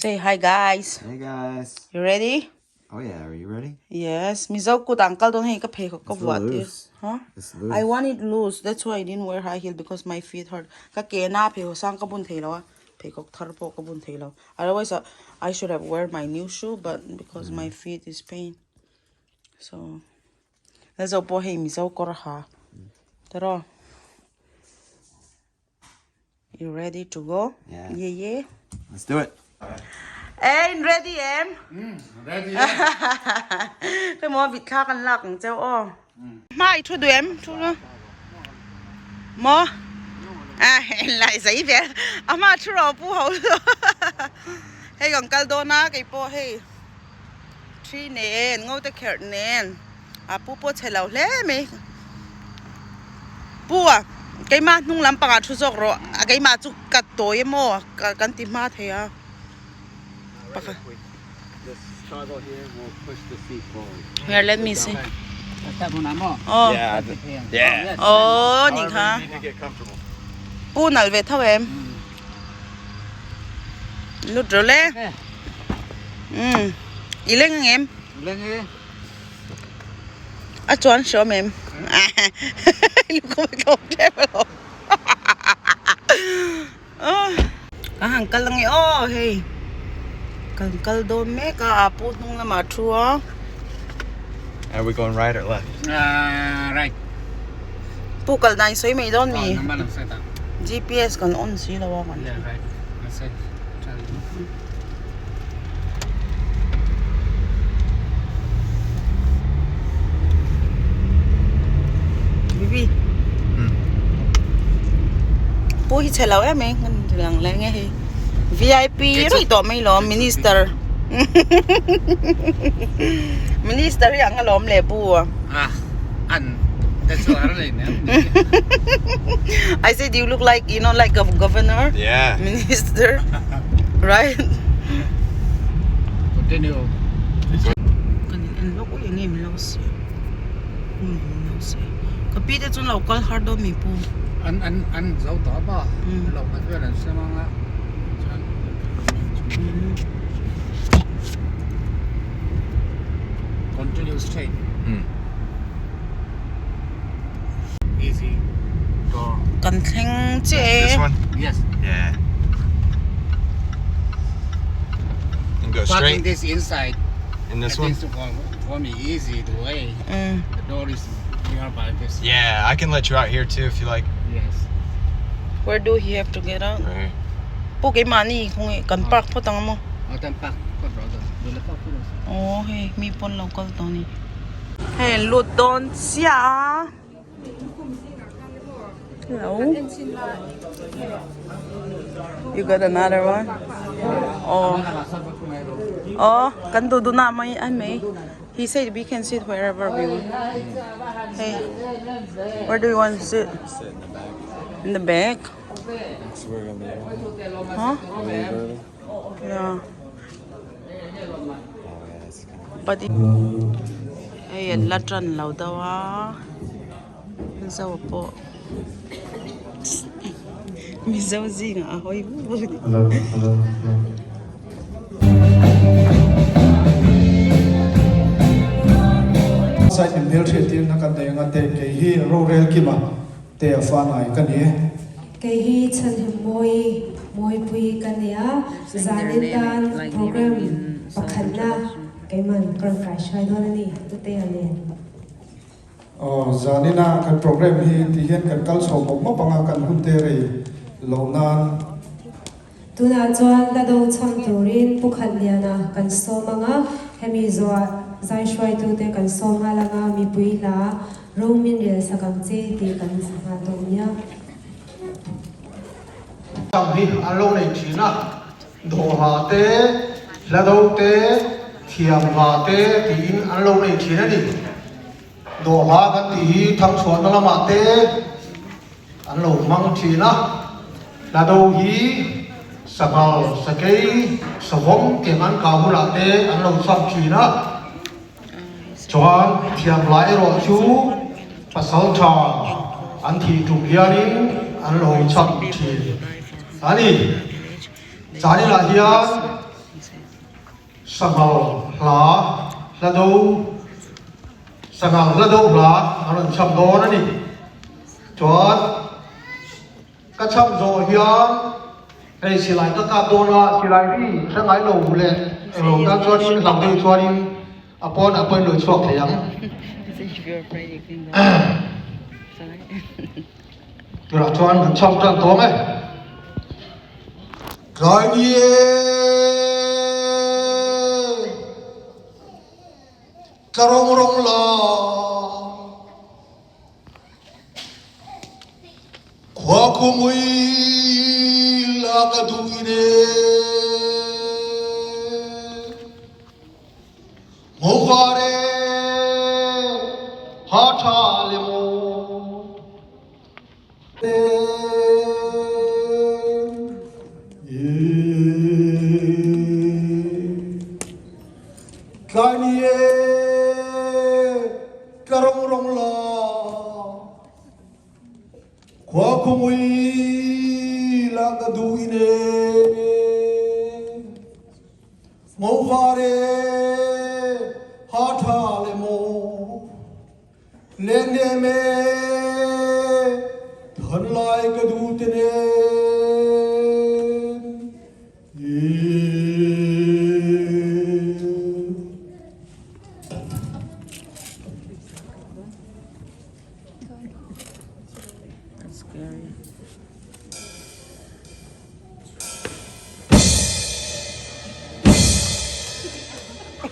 Say hi guys. Hey guys. You ready? Oh yeah, are you ready? Yes. Mizo kut ang kal don hei ka phei ka It's vuah tir. loose. Huh? It's loose. I want it loose. That's why I didn't wear high heel because my feet hurt. Ka ke na phei ho sang ka bun thei lo a. Pheikhawk thar pawh ka bun thei lo. Otherwise I should have wear my new shoe but because my feet is pain. So la zo pawh hei Mizo kawr ha. Taraw. You ready to go? Yeah. Yeah, yeah. Let's do it. Ê, in ready em? Ready. Cái mò vịt kha kan lak ang cheu o. Mai thu du em thu no. Mo. À, lại giấy về. À mà thu rồi pu hậu. Hei kan kal dawn a kei pawh hei thi nen ngo te kherh nen a pu pawh chhe lo hle mai pu a keimah hnung lampangah thu zawk rawh a keimah chu ka tawi emaw kan ti hma thei a pakhat here let me see aw aw ni kha pu nalh ve tho em. Lut ro le. Um. I leng ang em? Leng e. A chuan hrawm em? Lukhum a tlawm tep alawm. Ka han kal ange aw hei. Kan kal dawn mek a, a pu hnung lamah a thu a. Are we going right or left? Uh, right. Pu kal dan sawi mai dawn mi? GPS kan on si lo a kan. Yeah, right. That's it. Bibi. Pu hi chhe lo em mai kan lang leh nge hei. VIP rih tawh mai lawm minister. Minister hi ang alawm le pu a. Ah, an that's what I mean. I said you look like you know like a governor. Yeah. Minister. Right? Continue. Kan in en lawk ui enge min lo siam. Ui min lo siam. Ka pi te chuan lo kal har dawn mi pu. An an an zo tawh a lo khat vel an siam anga chuan continue straight. Easy door. Kan thleng chiah e. This one? Yes. Yeah. And go Parking straight this inside. in this I one? think for me easy the way. The door is nearby this. Yeah, I can let you out here too if you like. Yes. Where do he have to get out? Right here. Pu keimahni khawnge kan park phawt ang maw? Aw kan park phawt rawh dawn. Dul a park phawt rawh. Aw hei mi pawn lo kal tawh a ni. Hei an lut dawn chiah a. Hello. You got another one? Aw. Aw kan duh duh na mai an mai. He said we can sit wherever we want. Hey, where do you want to sit? Sit in the back. In the back? So we're gonna leave. Huh? Leave early. Yeah. Oh yeah, that's kind of. But hei an la tan lo deuh a zo pawh mizo zingah a hawi vut vut. Site in hmelhriat tirna kan nei anga te kei hi rorel kima te a fa nai ka ni e. Kei hi chhanhim mawi mawipui ka ni a, zanin tan program pakhatna keiman ka rawn kai hruai dawn a ni, tute a nen. Aw, zanina kan program hi ti hian kan kal chho mawp mawp anga kan hun te rei lo nan. Tunah chuan la do chhang turin Pu Khatliana kan sawm ang a, hemi zawhah zai hruaitute kan sawm nghal ang a, mipui hla ro min rel sak ang che tih kan sa nghal dawn nia. Chang hi an lo nei thin a, dawhla te, hla do te, thiam hla te tiin an lo nei thin a ni. Dawhla kan tih hi thangchhuahna lamah te, An lo hmang thin a, hlado hi sanghal, sakei, savawm tiang an kah bulah te an lo chham thin a. Chuan thiamlai erawh chu pasal tha an thih tum hianin an lo chham thin a ni. Zaninah hian. Sanghal hla hla do Sanghal hla do hla an rawn chham dawn a ni. Chuan ka chham zawh hian hei silai ka kap dawn a, silai ri hre ngai lo leh eng lo tan chuanin hlau deuh chuanin a pawn ah pawhin lo chhuak thei ang. Tunah chuan kan chham tan tawng e. Tlai ni e! Tla rawng rawng la! Khua khu mui la ka duh in e! Ngo var e! Ha tha le maw! Tlai ni e tla rong rong la khua khumui la ka duh in e ngo var e ha tha le maw Leng em e, than lai ka duh te nen. That's scary.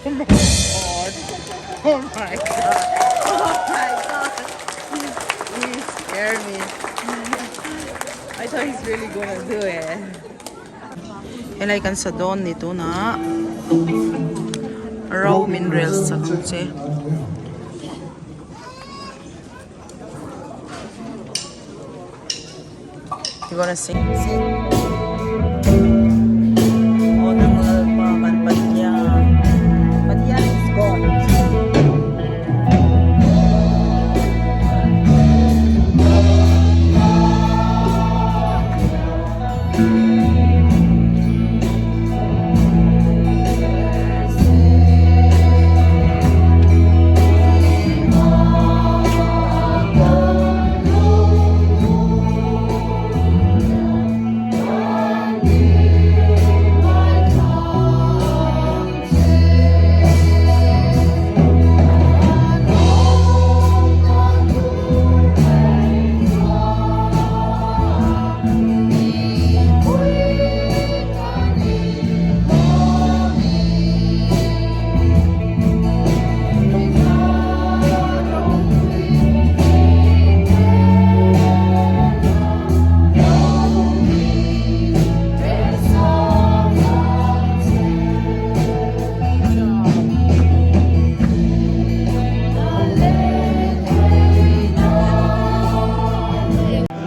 Oh my god. Oh my god. Oh my god. He, he scared me. I thought he's really gonna do it. Helai kan sa dawn ni tunah ro min rel sak ang che. You gonna sing? Oh, nang lalpa kan Pathian. Pathian is God.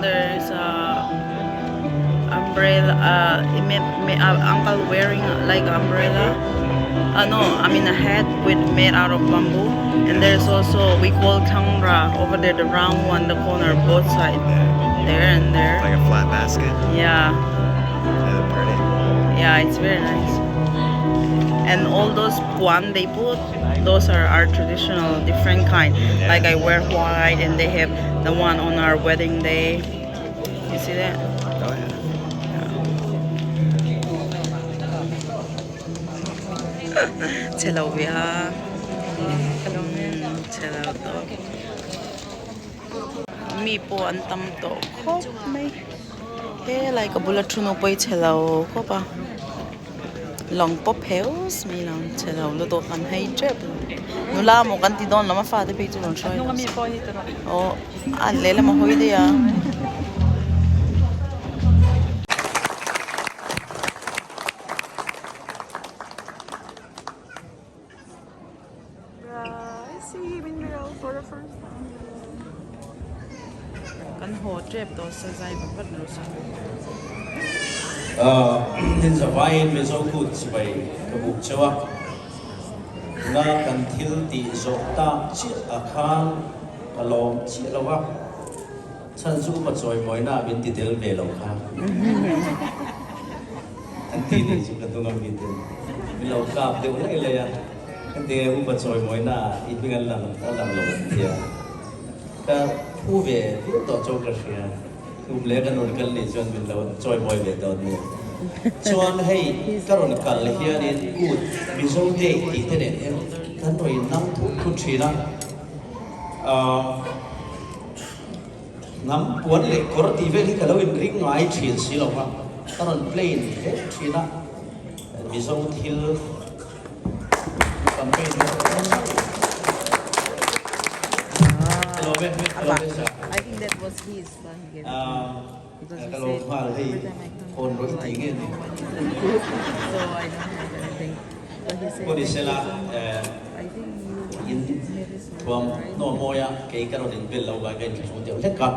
There's a umbrella, uncle wearing like umbrella. No, I mean a hat with made out of bamboo. And there's also we call tangra over there, the round one, the corner, both sides, there and there. Like a flat basket. Yeah. They're pretty. Yeah, it's very nice. And all those puan they put, those are our traditional different kind. Yeah. Like I wear white, and they have the one on our wedding day. You see that? Oh yeah. Chhe lo ve a. Chhe lo tawp. Mi pawh an tam tawh khawp mai. Helai ka bula thu nu pawh hi chhe lo khawp a. Lawng pawp heus mai lo chhe lo lutuk kan hei tep lo. Nula maw kan ti dawn lo a fate phei chu rawn hruai lo se. Aw a lehlam a hawi daih a. Kan haw tep tawh sa zai vat vat lo sa. Tin zavaiin Mizo kut chibai ka buk cheu a, tuna kan thil tih zawh tak chiah ah khan ka lawm chiah lo a, chhan chu upa chawimawina ah min ti tel ve lo kha an ti nih chu ka tung a mi ten. Min lo kap deuh laih laih a, heti upa chawimawina i hming an lang a lang lo an tia. Ka phu ve viau tawh chu ka hria, kum leh kan rawn kal nih chuan min lo chawimawi ve dawn nia. Chuan hei ka rawn kal hianin kut Mizo Day tih te nen hian kan rawn innang thut thut thin a. Hnam puan leh kawr tih vel hi ka lo inring ngai thin si lo va, ka rawn plain hle thin a, Mizo thil campaign hi a rawn nasa lo. Ka lawm e, ka lawm e sir. Ka lawm nghal hei phone rawih tih nge ni. Pawh ni sela in thuam hnawh mawi a kei ka rawn inbel lo vai ka inthlahrung deuh hlek a,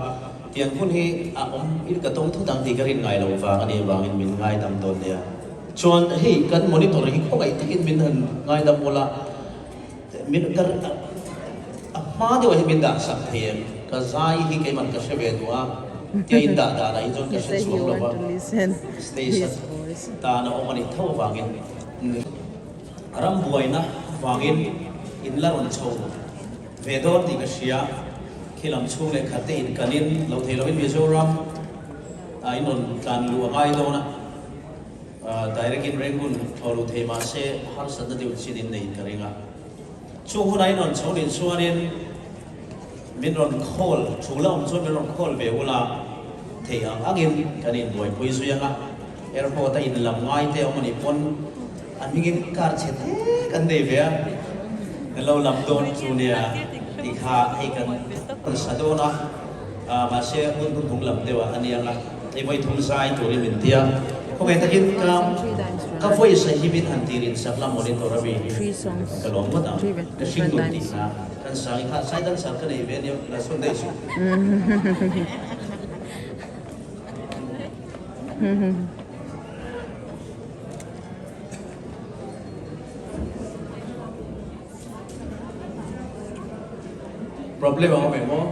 tiang hun hi a awm in ka tawng thut ang tih ka rin ngai lo vang a nih avangin min ngaidam dawn nia. Chuan hei kan monitor hi khawngaih takin min han ngaidam ula min ka a hma deuhah hian min dah sak thei em? Ka zai hi keimah ka hre ve duh a, tia in dah danah hi chuan ka hre chhuak lo va, stage a tan a awm a nih tho avangin. Ram buaina vangin in la rawn chho ve dawn tih ka hria. Khi lam chhung leh khat te in kanin lo thei lovin Mizoram ah in rawn tlan luh a ngai dawn a. Direct in Rangoon thaw luh thei mah se harsatna deuh chin in nei ka ring a. Chung hunah in rawn chho nin chuanin min rawn call, thu la awm chuan min rawn call ve ula thei ang angin kan inbuaipui zui ang a. Airport a in lam ngai te awm anih pawn a hmingin car chhe te kan nei ve a, kan lo lam dawn chu nia tih kha hei kan rawn sa dawn a, mahse hun hun hnung lam deuh ah a nia nga, hei vawi thum zai turin min ti a, khawngaih takin ka ka voice a hi min han tir in sak la monitor a mi hi ka lawm ngawt ang, ka hring nun tih kha kan sang i kha sai dancer ka nei ve ania la sawn daih suh. Problem a awm em aw?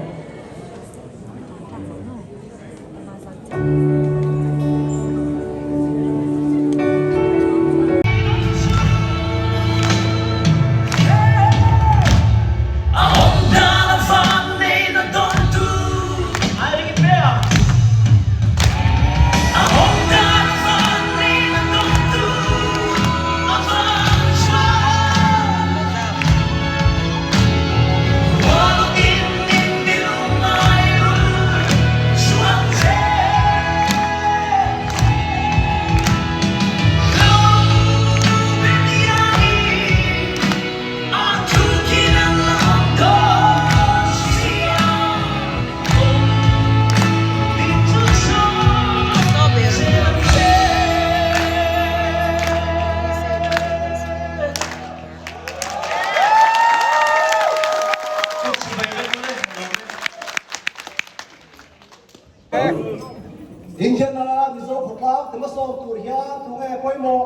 Indiana Mizo khawtlang te hmasawm tur hian tunge pawimawh?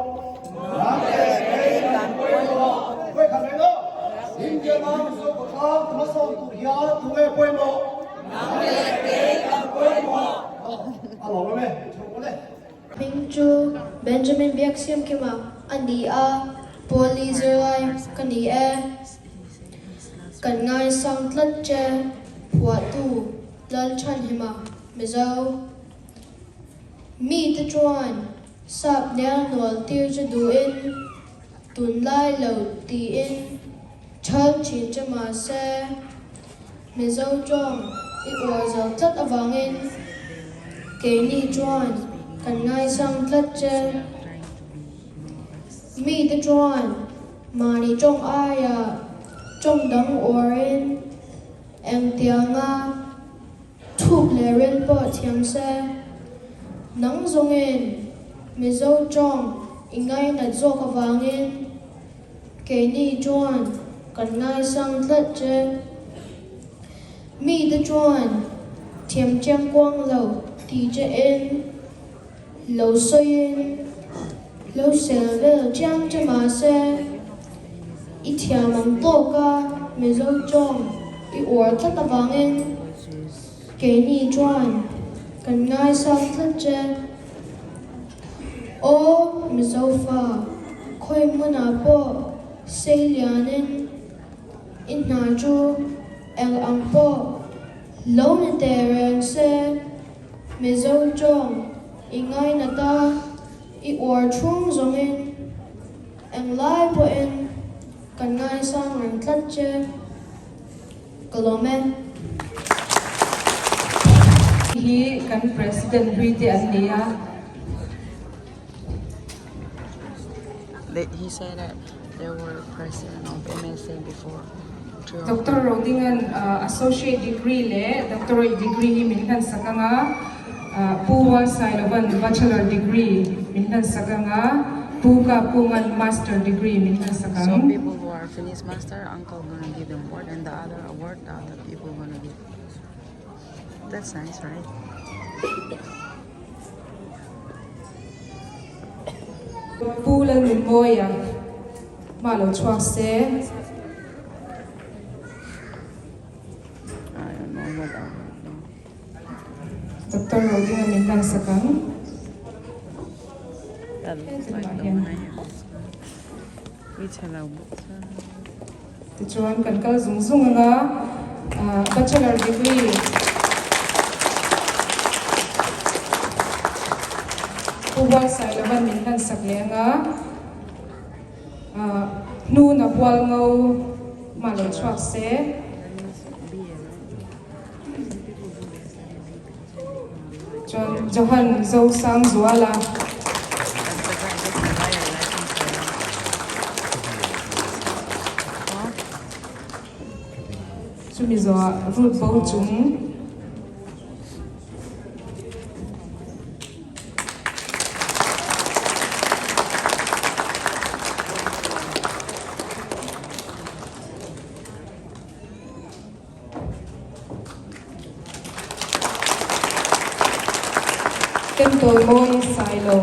Ram leh kei kan pawimawh. Vawikhat reng aw. Indiana Mizo khawtlang te hmasawm tur hian tunge pawimawh? Ram leh kei kan pawimawh. A lawm em e, chho pawn e. Hming chu Benjamin Biaksiamkima a ni a, Pawli zirlai ka ni e. Kan ngaisang tlat che, phuahtu Lalchhanhima, Mizo. Mite chuan sap nel nual tir chu duhin tunlai lo tiin chhal thin che mahse Mizo tawng i uar zo tlat avangin keini chuan kan ngaisang tlat che. Mite chuan mahni tawng aiah tawng dang uarin Engtianga thuk leh ril pawh thiam se, nang zawngin Mizo tawng i ngainat zawk avangin keini chuan kan ngaisang tlat che. Mite chuan thiam chiang kuang lo ti che in lo sawiin lo sel vel chiang che mahse i thiam ang tawka Mizo tawng i uar tlat avangin keini chuan kan ngaisang tlat che. Aw Mizo fa! Khawi hmunah pawh sei lianin i hna chu eng ang pawh lo ni teh reng se, Mizo tawng i ngainat a, i uar chhung zawngin englai pawhin kan ngaisang reng tlat che. Ka lawm e. Hi kan President hlui te an ni a. He said that there were president of MSA before. Doctor Rodingan Associate Degree leh Doctorate Degree hi min hlan sak ang a, Pu Walsailovan Bachelor Degree min hlan sak ang a, Pu Kapungan Master Degree min hlan sak So ang. people who are finished master, uncle gonna give them award and the other award the other people gonna give. That's nice, right? Pu Lalnunmawia mah lo chhuak se. I don't know what award though. Doctor Rodinga min hlan sak ang. That looks like the one I have. Which hello books. Tichuan kan kal zung zung ang a, Bachelor degree Pu Buatsailovan min hlan sak leh ang a, hnuna bual ngo mah lo chhuak se. Chuan Johan Zosangzuala. Chumi zawhah Ruth bo chung. Temple mawi Sailo.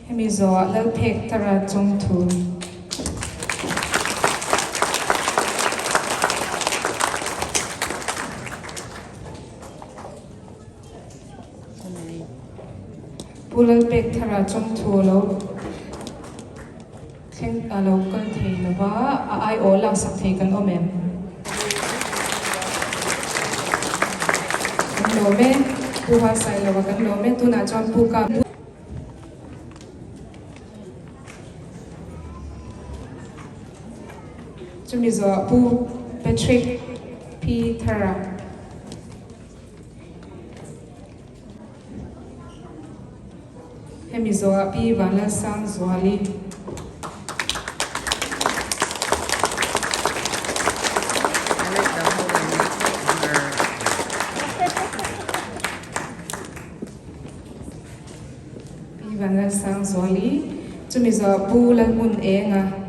Hemi zawhah Lalphek Tara Chawngthu. Pu Lalpek Thara chawngthu a lo thleng a lo kal thei lo va, a aiawh laksak thei kan awm em? Kan lawm e, Pu Hualsailova kan lawm e, tunah chuan Pu Kap. Chumi zawhah Pu Patrick P. Thara. Hemi zawhah Pi Vanlalsangzuali. Pi Vanlalsangzuali. Chumi zawhah Pu Lalhmun Enga.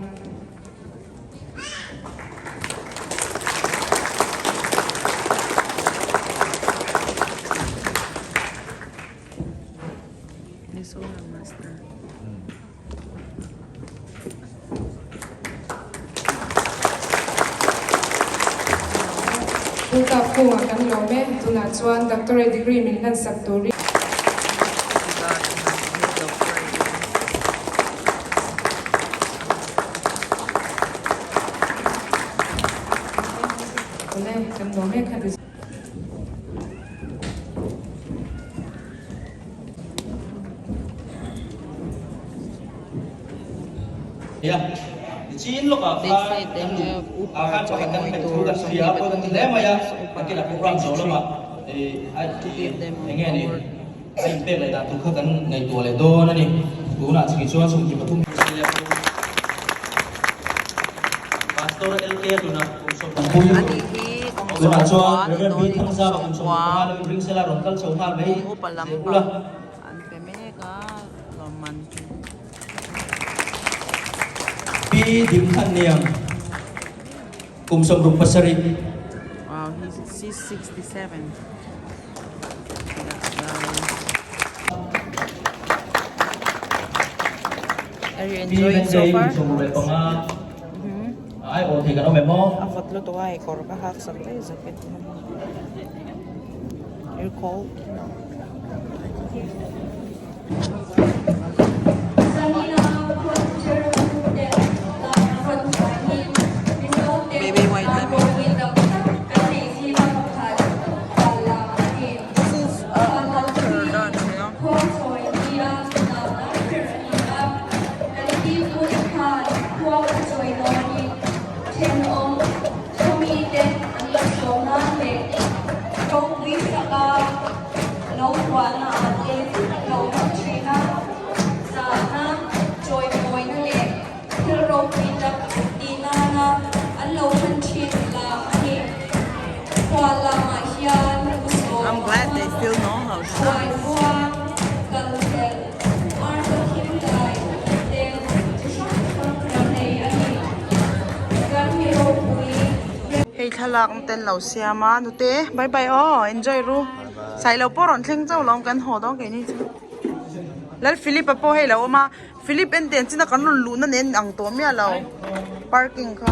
Pu Kapkunga kan lawm e, tunah chuan Doctorate degree min hlansak turin. Awle, kan lawm e kha ti. They said they have upa chawimawi tur 24 upa 23 to give them award. A inpek leh dan tur kha kan ngaihtuah leh dawn a ni. Tunah chiki chuan 23 Pastor LK tuna kum 15 A nih hi kum Tunah sawm chuan kua ni Reverend dawn B in kum Thangzama sawm kum kua 15 lo inring sela rawn kal chho nghal mai kum upa zel lampang ula. an pe mek a lawmman chu. Pi Dimthanniang kum 67. Wow, he's she's 67. Are you Pi enjoying so Vengdei far? kum 65. Ai aw thei kan awm em aw? A vawt lutuk a hei kawr ka hak sak daih jacket ka ha. Are you cold? Baby white na This is a culture dance, you know. I'm glad they still know how to dance. Hei thlalak na ten lo siam a nute bye bye aw enjoy ru sailo pawh rawn thleng chauh lo kan haw dawn keini chu Lal Philip a pawh hei lo awm a Philip en ten china kan rawn luhna nen ang tawh miah lo parking kha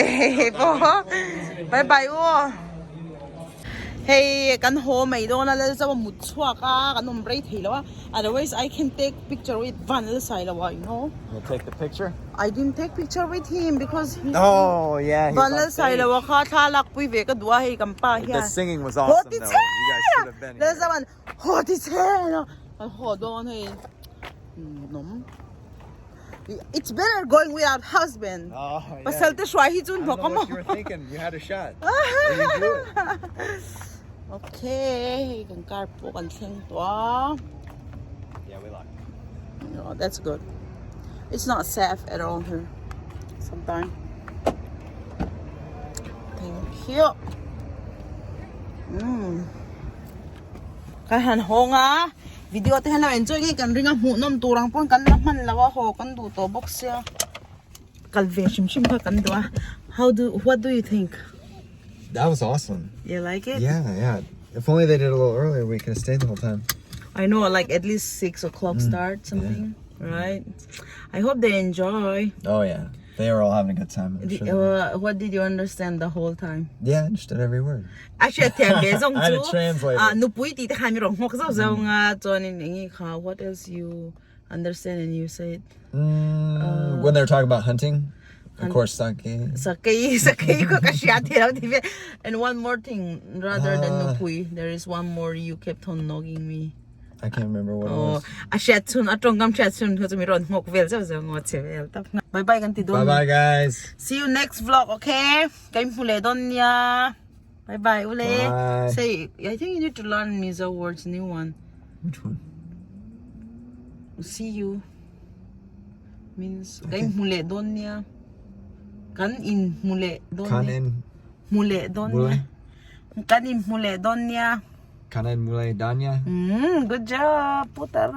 ehehe pawh bye bye u aw. Hei kan haw mai dawn a lal chauh a mut chhuak a kan awm rei thei lo a otherwise I can take picture with van lal sai lo a you know. You take the picture? I didn't take picture with him because he Oh yeah he's van lal sai lo a kha thla lak pui ve ka duh a hei kan pa hian. The singing was awesome though. You guys should have been here. Lal chauh an haw ti che kan haw dawn hei nawm. It's better going without husband. Oh, yeah. Pasal te hruai hi chu hnawk a maw. I don't know what you were thinking. You had a shot. You blew it. Okay, hei kan car pawh kan thleng tawh a. Yeah, we locked. Oh, that's good. It's not safe at all here. Sometimes. Thank you. Mm. Kan han hawng a, video te hian lo enjoy ngei kan ring a, hmuhnawm tur ang pawn kan la hman lo a, haw kan duh tawh bawk sia, kal ve hrim hrim kha kan duh a, how do what do you think? That was awesome. You like it? Yeah, yeah. If only they did a little earlier, we could have stayed the whole time. I know, like at least 6 o'clock mm, start something, yeah. right? I hope they enjoy. Oh, yeah. They were all having a good time. I'm sure uh, what did you understand the whole time? Yeah, I understood every word. A hriatthiam ve zong I had chu a translator. ah nupui ti te khan mi rawng hawk zauh zauh nga chuan in eng nge kha what else you understand and you said Mm, when they were talking about hunting, of course, sake. sakei sakei kha ka hria thei lo ti ve and one more thing rather than Ah. nupui there is one more you kept on nagging me I can't remember what it Oh, was. a hriat chhun a tawngkam hriat chhun kha chu mi rawn nghawk vel zauh zauh ngaw che vel tak bye bye kan ti dawn Bye bye, guys. See you next vlog okay ka inhmu leh dawn nia bye bye ule Bye. Say I think you need to learn Mizo words new one. Which one? See you means ka inhmu leh dawn nia kan inhmu leh dawn Kan nia in hmu leh dawn nia kan inhmu leh dawn nia Kanan Mule Danya. Mm, good job, putar.